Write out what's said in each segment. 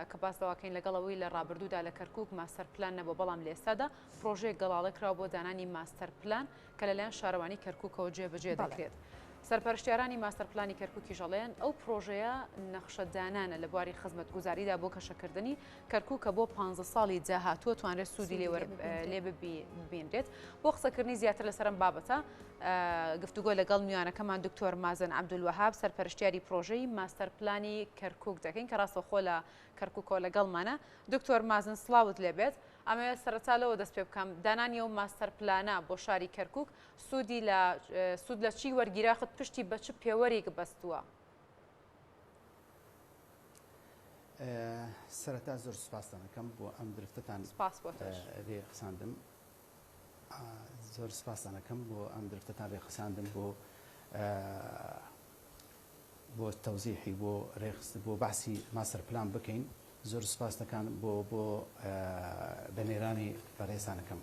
کە باس لەوەکەین لەگەڵ ئەوەی لە ڕابردوودا لە کەرکوک ماستەر پلان نەبووە، بەڵام لە ئێستادا پڕۆژەیەک گەڵاڵە کراوە بۆ دانانی ماستەر پلان کە لەلایەن شارەوانی کەرکوکەوە جێبەجێ دەکرێت. سەرپەرشتیارانی ماستەر پلانی کەرکوکیش ئەڵێن، ئەو پڕۆژەیە نەخشە دانانە لە بواری خزمەتگوزاریدا بۆ گەشەکردنی کەرکوک کە بۆ پانزە ساڵی داهاتووە توانرێت سوودی لێ ببینرێت. بۆ قسەکردنی زیاتر لەسەر ئەم بابەتە گفتوگۆ لەگەڵ میوانەکەمان دکتۆر مازن عەبدولوەهاب سەرپەرشتیاری پرۆژەی ماستەر پلانی کەرکوک دەکەین کە ڕاستەوخۆ لە کەرکوکەوە لەگەڵمانە. دکتۆر مازن سڵاوت لێبێت. ئەمەوێت سەرەتا لەوە دەست پێ بکەم دانانی ئەو ماستەر پلانە بۆ شاری کەرکوک سوودی لە سوود لە چی وەرگیرا خود پشتی بە چ پێوەرێک بەستووە؟ سەرەتا زۆر سوپاستان ئەکەم بۆ ئەم درفتەتان سپاس بۆ تۆش. رێخساندم. زۆر سپاستان ئەکەم بۆ ئەم درفتەتان رێخساندم بۆ بۆ تەوزیحی بۆ رێخست بۆ باسی ماستەر پلان بکەین زۆر سپاس دەکان بۆ بۆ بەنێرانی بەڕێزتان ئەکەم.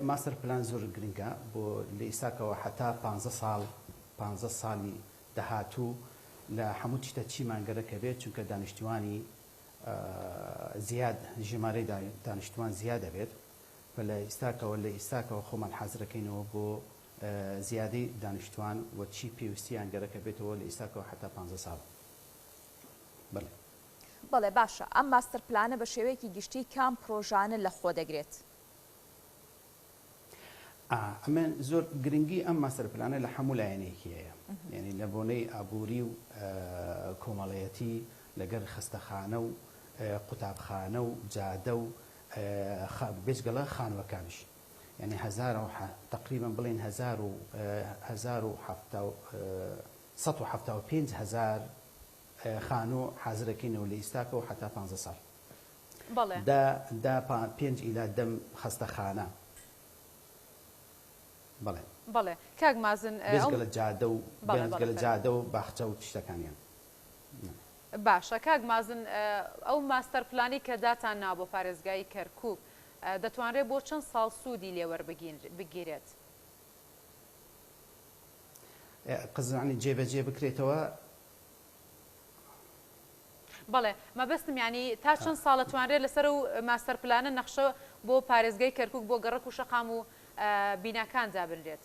ماستەر پلان زۆر گرنگە بۆ لە ئیستاکەوە حەتا پانزە ساڵ پانزە ساڵی داهاتوو لە هەموو تشتە چیمان گەرەکە بێت چونکە دانیشتوانی زیاد ژمارەی دانیشتوان زیاد دەبێت و لە ئیستاکەوە لە ئیستاکەوە خۆمان حازرەکەینەوە بۆ زیادەی دانیشتوان و چی پێویستیان گەرەکە بێتەوە لە ئیستاکەوە حەتا پانزە ساڵ بەڵێ. بەڵێ باشە ئەم ماستەر پلانە بە شێوەیەکی گشتی کام پرۆژانە لە خۆ دەگرێت؟ ئەمە زۆر گرنگی ئەم ماستەر پلانە لە هەموو لایەنێکی هەیە یعنی لە بۆنەی ئابووری و کۆمەڵەتی لەگەر خەستەخانە و قوتابخانە و جادە و بێجگەلە خانوەکانیش یعنی هەزار و تقریبا بڵێن هەزار و هەزار و حەفتا و 175 هەزار خانوو حازرەکەینەوە لە ئیستاکەوە حەتا پانزە ساڵ. بەڵێ. دە دە پا پێنج ئیلا دەم خەستەخانە. بەڵێ. بەڵێ کاک مازن ئەو. بێجگە لە جادە و بەڵێ بێجگە بەڵێ لە فەرموو. جادە و باخچە و تشتەکانیان. باشە کاک مازن ئەو ماستەر پلانەی کە داتان ناوە بۆ پارێزگای کەرکوک دەتوانرێت بۆ چەند ساڵ سوودی لێ وەربگیرێت؟ قزانی جێبەجێ بکرێتەوە. بەڵێ مەبەستم یانی تا چەند ساڵ ئەتوانرێت لەسەر ئەو ماستەر پلانە نەخشە بۆ پارێزگای کەرکوک بۆ گەڕەک و شەقام و بیناکان دابنرێت؟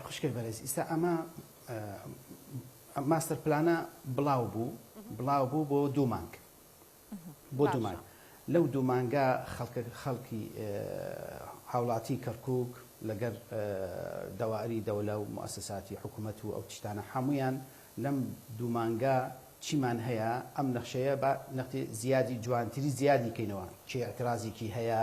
خوشکەی بەرێز ئیستا ئەمە ماستەر پلانە بڵاو بوو بڵاو بوو بۆ دوو مانگ بۆ دوو مانگ لەو دوو مانگە خەڵکە خەڵکی هاوڵاتی کەرکوک لەگەر دەوائری دەولە و موئەسەساتی حکومەت و ئەو تشتانە هەموویان لەم دوو مانگە چیمان هەیە ئەم نەخشەیە با نەختی زیادی جوانتری زیادی کەینەوە کێ ئیعترازێکی هەیە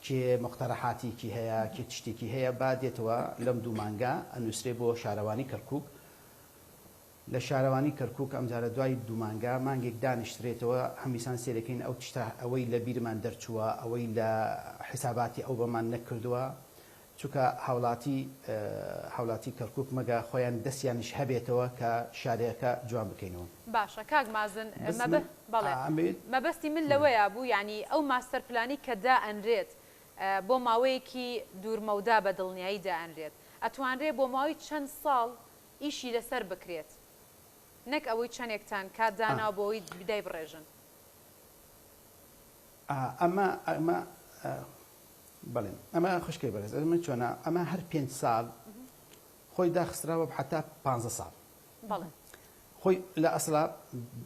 کێ مقتەرەحاتێکی هەیە کێ تشتێکی هەیە با دێتەوە لەم دوو مانگە ئەنوسرێ بۆ شارەوانی کەرکوک لە شارەوانی کەرکوک ئەمجارە دوای دوو مانگە مانگێک دانیشترێتەوە هەمیسان سەیرەکەین ئەو تشتە ئەوەی لە بیرمان دەرچووە ئەوەی لە حیساباتی ئەو بەمان نەکردووە چونکە هاوڵاتی هاولاتی کەرکوک مەگە خۆیان دەستیانیش هەبێتەوە کە شارەکە جوان بکەینەوە. باشە کاک مازن بەس مەبە من بەڵێ ئەمەوێت. مەبەستی من لەوەیا بوو یانی ئەو ماستەر پلانی کە دائەنرێت بۆ ماوەیەکی دوور مەودا بە دڵنیایی دائەنرێت ئەتوانرێ بۆ ماوەی چەند ساڵ ئیشی لەسەر بکرێت نەک ئەوەی چەنێکتان کات داناوە بۆ ئەوەی دایبڕێژن. ئەمە ئەمە بەڵێ ئەمە خوشکەی بەڕێز ئەمە چۆنە ئەمە هەر پێنج ساڵ خۆی داخستراوە حتا پانزە ساڵ بەڵێ خۆی لە ئەسڵا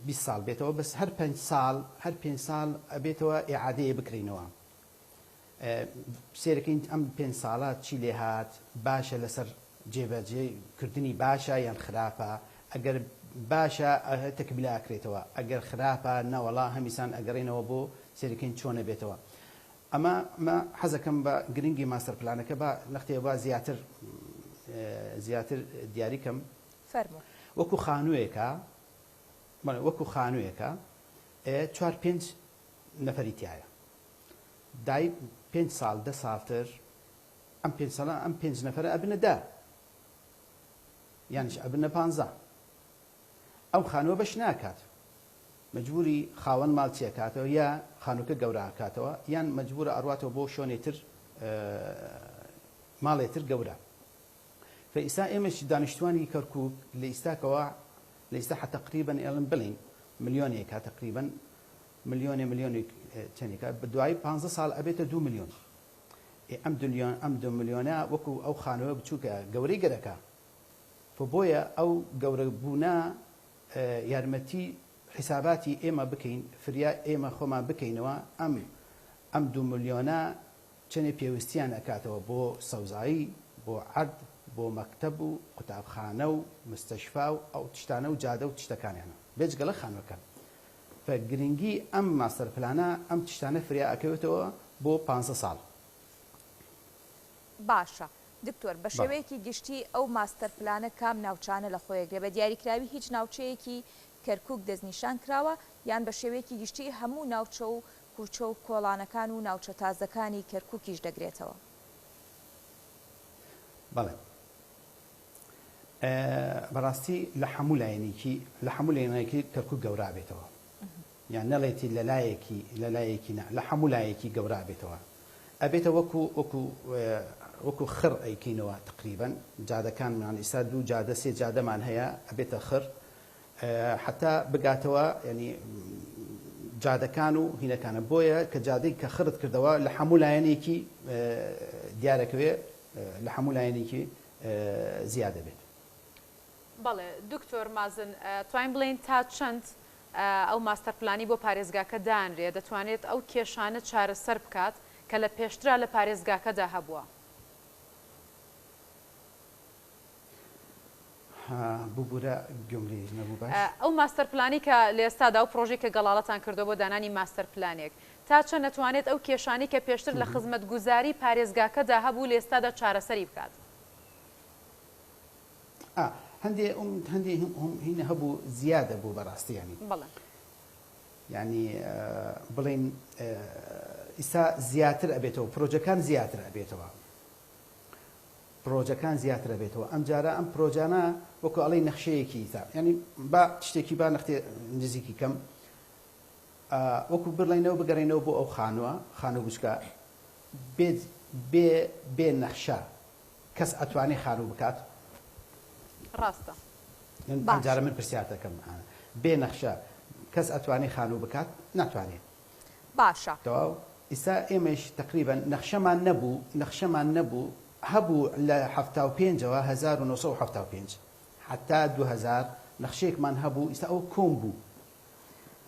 20 ساڵ بێتەوە بەس هەر پێنج ساڵ هەر پێنج ساڵ ئەبێتەوە ئیعادەیە بکرینەوە سەیرەکەین ئەم پێنج ساڵە چی لێهات باشە لەسەر جێبەجێ کردنی باشە یان خراپە ئەگەر باشە تەکمیلە ئەکرێتەوە ئەگەر خراپە نەوەڵا هەمیسان ئەگەڕێنەوە بۆ سەیرەکەین چۆنە بێتەوە ئەمە ئەمە حەزەکەم بە گرنگی ماستەر پلانەکە با نەختێ با زیاتر زیاتر دیاری کەم فەرموو. وەکو خانووێکە وەکو خانووێکە چوار پێنج نەفەری تایە دای پێنج ساڵ دە ساڵ تر ئەم پێنج ساڵە ئەم پێنج نەفەرە ئەبنە دە یانیش ئەبنە پانزە ئەو خانووە بەش ناکات مجبوری خاوەن ماڵ چیەکاتەوە یا خانووکە گەورە ئەکاتەوە یان مجبورە ئەڕواتەوە بۆ شۆنێ تر ماڵێ تر گەورە فئیستا ئێمەش دانیشتوانی کەرکوک لە ئیستاکەوە. لە ئیستا تەقریبەن ئێڵن بڵین ملیۆنێکە تەقریبەن ملیۆنێ ملیۆنێک چەندێکە بە دوایی 15 ساڵ ئەبێتە 2 ملیۆن. ئێ ئەم دلیۆن ئەم دو ملیۆنە وەکو ئەو خانووە بچووکە گەورەی گەرەکە. فە بۆیە ئەو گەورە بوونە یارمەتی حیساباتی ئێمە بکەین فریا ئێمە خۆمان بکەینەوە ئەم ئەم دوو ملیۆنە چەنێ پێوستیان ئەکاتەوە بۆ سەوزایی بۆ عەرد بۆ مەکتەب و قوتابخانە و مستەشفا و ئەو تشتانە و جادە و تشتەکانیانە بێجگەلە خانوەکان فە گرنگی ئەم ماستەر پلانە ئەم تشتانە فریا ئەکەوێتەوە بۆ پانزە ساڵ. باشە دکتۆر بە بەڵێ. شێوەیەکی گشتی ئەو ماستەر پلانە کام ناوچانە لە خۆیەگرێ بە دیاریکراوی هیچ ناوچەیەکی کەرکوک دەستنیشان کراوە یان بە شێوەیەکی گشتی هەموو ناوچە و کوچە و کۆڵانەکان و ناوچە تازەکانی کەرکوکیش دەگرێتەوە؟ بەڵێ بەڕاستی لە هەموو لایەنێکی لە هەموو لایەنێکی کەرکوک گەورە بێتەوە یان نەڵێتی لە لایەکی لە لایەکی نا لە هەموو لایەکی گەورە ئەبێتەوە ئەبێتە وەکو وەکو وەکو خڕ ئەیکەینەوە تقریبەن جادەکانمان ئیستا دوو جادە سێ جادەمان هەیە ئەبێتە خڕ حتا بگاتەوە ینی جادەکان و هینەکانە بۆیە کە جادەی کە خڕت کردەوە لە هەموو لایەنێکی دیارەکەوێ لە هەموو لایەنێکی زیادە بێت. بەڵێ دکتۆر مازن توانین بڵێین تا چەند ئەو ماستەر پلانی بۆ پارێزگاکە دانرێ دەتوانێت ئەو کێشانە چارەسەر بکات کە لە پێشترا لە پارێزگاکەدا هەبووە؟ ببورە گوێم لێ نەبوو باش. ئەو ماستەر پلانی کە لە ئێستادا ئەو پڕۆژەی کە گەڵاڵەتان کردووە بۆ دانانی ماستەر پلانێک تا چەند ئەتوانێت ئەو کێشانەی کە پێشتر لە خزمەتگوزاری پارێزگاکەدا هەبوو لە ئێستادا چارەسەری بکات؟ ئا هەندێ ئوم هەندێ هەم هینە هەبوو زیادە بوو بەڕاستی یانی بەڵێ. یانی بڵێین ئیستا زیاتر ئەبێتەوە پرۆژەکان زیاتر ئەبێتەوە پرۆژەکان زیاتر ئەبێتەوە ئەم جارە ئەم پرۆژانە وەکو ئەڵێی نەخشەیەکی ئیستا یانی با شتێکی با نەختێ نزیکی کەم وەکو بڵێنەوە بگەڕێنەوە بۆ ئەو خانووە خانوو بچکە بێ بێ بێ نەخشە کەس ئەتوانێ خانوو بکات؟ ڕاستە. ئەم جارە من پرسیار دەکەم بێ نەخشە کەس ئەتوانێ خانوو بکات؟ ناتوانێ. باشە. تەواو ئیستا ئێمەیش تەقریبەن نەخشەمان نەبوو نەخشەمان نەبوو هەبوو لە 75ەوە 1975 حتا 2000 نەخشەیەکمان هەبوو ئیستا ئەوە کۆن بوو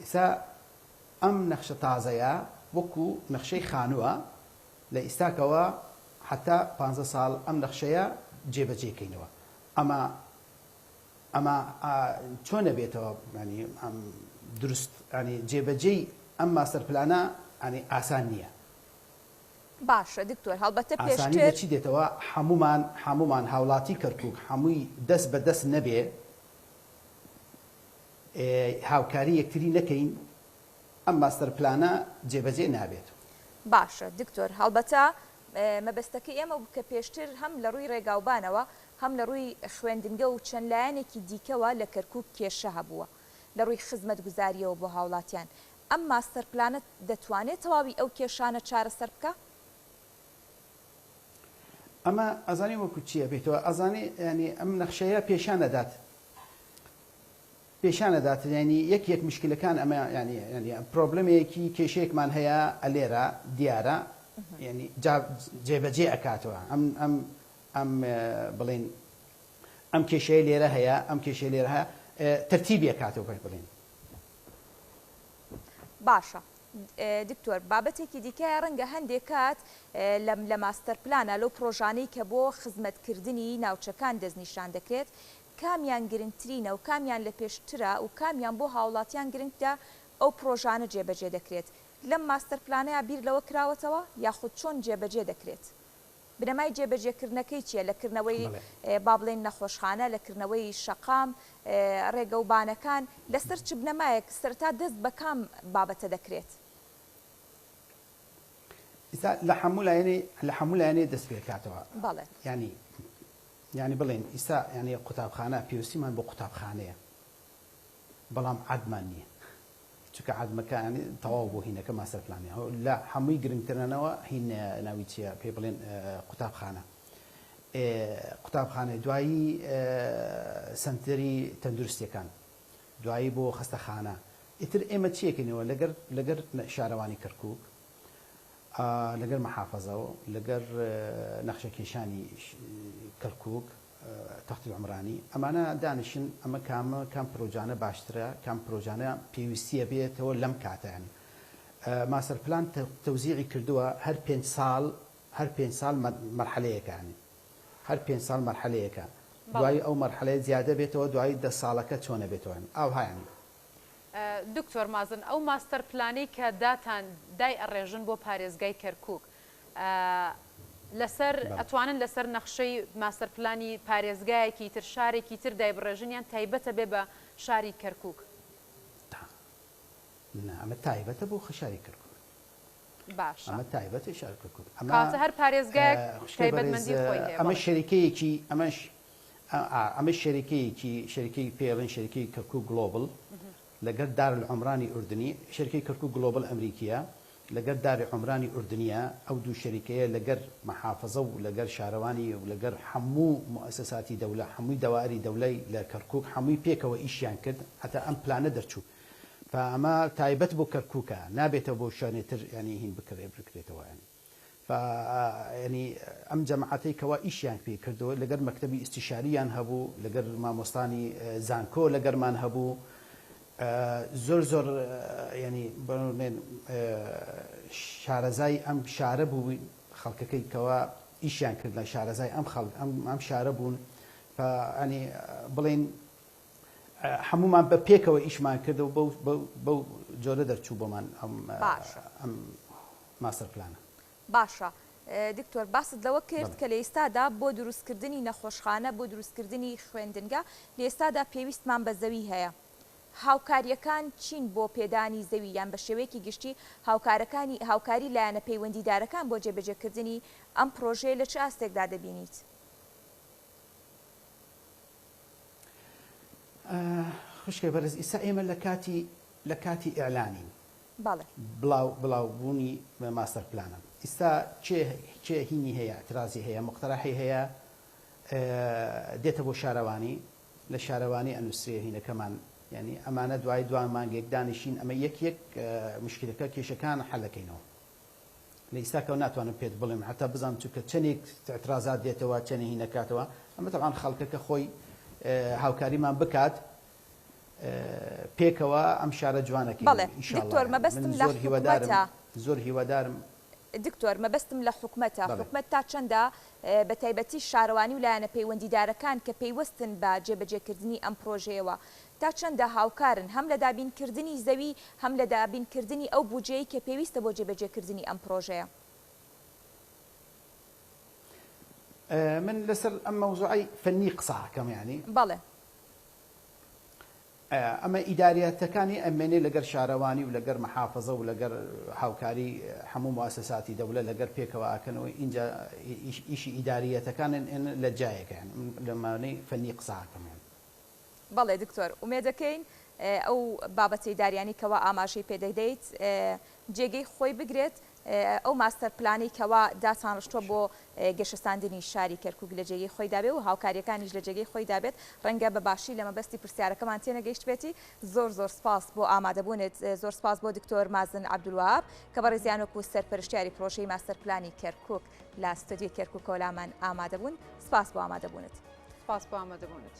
ئیستا ئەم نەخشە تازەیە وەکو نەخشەی خانووە لە ئیستاکەوە حەتا پانزە ساڵ ئەم نەخشەیە جێبەجێ کەینەوە ئەمە ئەمە چۆن ئەبێتەوە یانی ئەم دروست یانی جێبەجێی ئەم ماستەر پلانە یانی ئاسان نییە. باشە دکتۆر هەڵبەتە ئاسانی لە پێشتر. چی دێتەوە حەموومان حەموومان هاوڵاتی کەرکوک حەمووی دەست بە دەست نەبێ هاوکاری یەکتری نەکەین ئەم ماستەر پلانە جێبەجێ نابێت. باشە دکتۆر هەڵبەتە مەبەستەکەی ئێمە بوو کە پێشتر هەم لە ڕووی ڕێگاوبانەوە هەم لە ڕووی خوێندنگە و چەند لایەنێکی دیکەوە لە کەرکوک کێشە هەبووە لە ڕووی خزمەتگوزارییەوە بۆ هاوڵاتیان ئەم ماستەر پلانە دەتوانێت تەواوی ئەو کێشانە چارەسەر بکا؟ ئەمە ئەزانی وەکو چی ئەبێتەوە ئەزانی یانی ئەم نەخشەیە پێشان ئەدات پێشان ئەدات یانی یەک یەک مشکلەکان ئەمە یانی یانی پرۆبلەمێکی کێشەیەکمان هەیە ئەلێرە دیارە یانی جا جێبەجێ ئەکاتەوە ئەم ئەم ئەم بڵێن ئەم کێشەیە لێرە هەیە ئەم کێشەیە لێرە هەیە تەرتیبی ئەکاتەوە پێ بڵێن. باشە دکتۆر بابەتێکی دیکە ڕەنگە هەندێک کات لەم لە ماستەر پلانە لەو پرۆژانەی کە بۆ خزمەتکردنی ناوچەکان دەستنیشان دەکرێت کامیان گرنگترینە و کامیان لە پێشترە و کامیان بۆ هاوڵاتیان گرنگترە ئەو پڕۆژانە جێبەجێ دەکرێت؟ لەم ماستەر پلانەیا بیر لەوە کراوەتەوە یاخود چۆن جێبەجێ دەکرێت؟ بنەمای جێبەجێکردنەکەی چیە لە کردنەوەی با بڵێین نەخۆشخانە، لە کردنەوەی شەقام، ڕێگەوبانەکان، لەسەر چ بنەمایەک سەرەتا دەست بە کام بابەتە دەکرێت؟ ئیستا لە هەموو لایەنێ لە هەموو لایەنێ دەست پێکاتەوە. بەڵێ. یانی یانی بڵێن ئیستا یانی قوتابخانە پێویستیمان بۆ قوتابخانەیە بەڵام عەدمان نییە چونکە عەدمەکە یانی تەواو بۆ هینەکە ماستەر پلانی لە هەمووی گرنگترنەوە هین ناوی چییە پێ بڵێن قوتابخانە قوتابخانە دوایی سنتەری تەندروستیەکان. دوایی بۆ خەستەخانە ئیتر ئێمە چیەکەینەوە لەگەر لەگەر شارەوانی کەرکوک لەگەر محافەزە و لەگەر نەخشەکێشانی کەرکوک تەختی عومرانی ئەمانە دانیشن ئەمە کامە کام پرۆژانە باشترە کام پرۆژانە پێویستیە بێتەوە لەم کاتە ینی ماستەر پلان تەوزیعی کردووە هەر پێنج ساڵ هەر پێنج ساڵ مەرحەلەیەکە ینی هەر پێنج ساڵ مەرحەلەیەکە دوایی ئەو مەرحەلەیە زیادە بێتەوە دوایی دە ساڵەکە چۆنە بێتەوە ئاوها ینی. دکتۆر مازن ئەو ماستەر پلانەی کە داتان دای ئەڕێژن بۆ پارێزگای کەرکوک لەسەر ئەتوانن لەسەر نەخشەی ماستەر پلانی پارێزگایەکی تر شارێکی تر دایبڕێژن یان تایبەتە بێ بە شاری کەرکوک؟ نا ئەمە تایبەتە بۆ شاری کەرکوک. باشە. ئەمە تایبەتە شاری کەرکوک. ئەمە کەواتە هەر پارێزگایەک تایبەتمەندی خۆی هەیە. ئەمە شەریکەیەکی ئەمەش ئەمە شەریکەیەکی شەریکەی پێڵێن شەریکەی کەرکوک گڵۆبڵ لەگەر دار العمرانی ئوردنی شەریکەی کەرکوک گڵۆبڵ ئەمریکیە لەگەر داری عومرانی ئوردنیە ئەو دوو شەریکەیە لەگەر مەحافەزە و لەگەر شارەوانی و لەگەر حەموو موئەسەساتی دەولە حەمووی دەوائری دەولەی لە کەرکوک حەمووی پێکەوە ئیشیان کرد هەتا ئەم پلانە دەرچوو فا ئەمە تایبەت بۆ کەرکوکە نابێتەوە بۆ شوێنێ تر یانی هین بکرێ بکرێتەوە یانی فا یانی ئەم جەماعەتەی کەوا ئیشیان پێ کردووە لەگەر مەکتەبی ئیستیشاریان هەبوو لەگەر مامۆستانی زانکۆ لەگەرمان هەبوو زۆر زۆر یانی بڵێن شارەزای ئەم شارە بووین خەڵکەکەی کەوا ئیشیان کرد لە شارەزای ئەم خەڵک ئەم ئەم شارە بوون فا ینی بڵێن هەمومان بە پێکەوە ئیشمان کرد و بەو بەو جۆرە دەرچوو بۆمان ئەم باشە ئەم ماستەر پلانە. باشە دکتۆر باست لەوە کرد کە لە ئیستادا بۆ دروستکردنی نەخۆشخانە بۆ دروستکردنی خوێندنگە لە ئێستادا پێویستمان بە زەوی هەیە هاوکارییەکان چین بۆ پێدانی زەوی یان بە شێوەیەکی گشتی هاوکارەکانی هاوکاری لایەنە پەیوەندیدارەکان بۆ جێبەجێکردنی ئەم پرۆژەیە لە چ ئاستێکدا دەبینیت؟ خوشکێ بەرز ئیستا ئێمە لە کاتی لە کاتی ئیعلانین بەڵێ. بڵاو بڵاو بوونی ماستەر پلانە ئیستا کێ کێ هینی هەیە ئیعترازی هەیە مقتەرەحی هەیە دێتە بۆ شارەوانی لە شارەوانی ئەنووسرێ هینەکەمان یعنی ئەمانە دوای دوان مانگێک دانیشین ئەمە یەک یەک مشکلەکە کێشەکان حەلەکەینەوە لە ئیستاکەوە ناتوانم پێت بڵێم حتا بزانم چونکە چەندێک اعترازات دێتەوە چەنێ هینەکاتەوە ئەمە تەبعەن خەڵکەکە خۆی هاوکاریمان بکات پێکەوە ئەم شارە جوانەکەین بەڵێ ان شاء الله دکتۆر یانی مەبەستم من لە زۆر هیوادارم حکومەتە زۆر هیوادارم. دکتۆر مەبەستم لە حکومەتە بەڵێ. حکومەت تا چەندە بە تایبەتی شارەوانی و لایەنە پەیوەندیدارەکان کە پەیوەستن بە جێبەجێکردنی ئەم پرۆژەیەوە تا چەندە هاوکارن هەم لە دابینکردنی زەوی هەم لە دابینکردنی ئەو بودجەیەی کە پێویستە بۆ جێبەجێکردنی ئەم پرۆژەیە؟ من لەسەر ئەم مەوزوعەی فەنی قسە ئەکەم یانی. بەڵێ. ئەمە ئیداریاتەکانی ئەمێنێ لەگەر شارەوانی و لەگەر محافەزە و لەگەر هاوکاری هەموو موئەسەساتی دەولە لەگەر پێکەوە ئەکەنەوە ئینجا ئیشی ئیداریەتەکانن لە جایەکە یان من لە مانەی فەنی قسە ئەکەم یان. بەڵێ دکتۆر ئومێدەکەین ئەو بابەتە ئیداریانەی کەوا ئاماژەی پێدەدەیت جێگەی خۆی بگرێت ئەو ماستەر پلانەی کەوا داتانڕشتووە بۆ گەشەساندنی شاری کەرکوک لە جێگەی خۆیدا بێ و هاوکارییەکانیش لە جێگەی خۆیدا بێت ڕەنگە بە باشی لە مەبەستی پرسیارەکەمان تێنەگەیشتبێتی زۆر زۆر سپاس بۆ ئامادەبوونت زۆر سپاس بۆ دکتۆر مازن عەبدولوەهاب کە بەڕێزیان وەکو سەرپەرشتیاری پرۆژەی ماستەر پلانی کەرکوک لە ستۆدیۆی کەرکوکەوە لامان ئامادەبوون سپاس بۆ ئامادەبوونت. سپاس بۆ ئامادەبوونت.